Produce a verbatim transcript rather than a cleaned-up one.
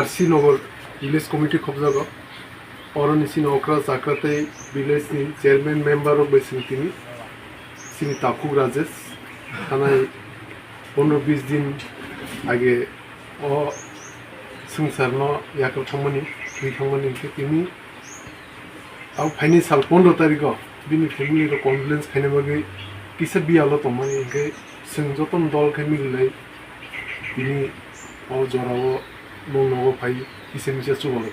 Arsi Nagar village committee khobjago. Oro ni sini okra chakra tei village ni chairman member rok bai sini tini sini Takhuk Rajesh thanai pondro bis din age o swngchar no yakwk thangmani, thwi thangmani hwnkhe tini abo phaini sal pondro tarikh o bini family rok condolence khaina bagwi kisa biyalo tongmani hwnkhe chwng jotono dol khe mililai tini o jorao nwng nogo phai kisa misa chubalai.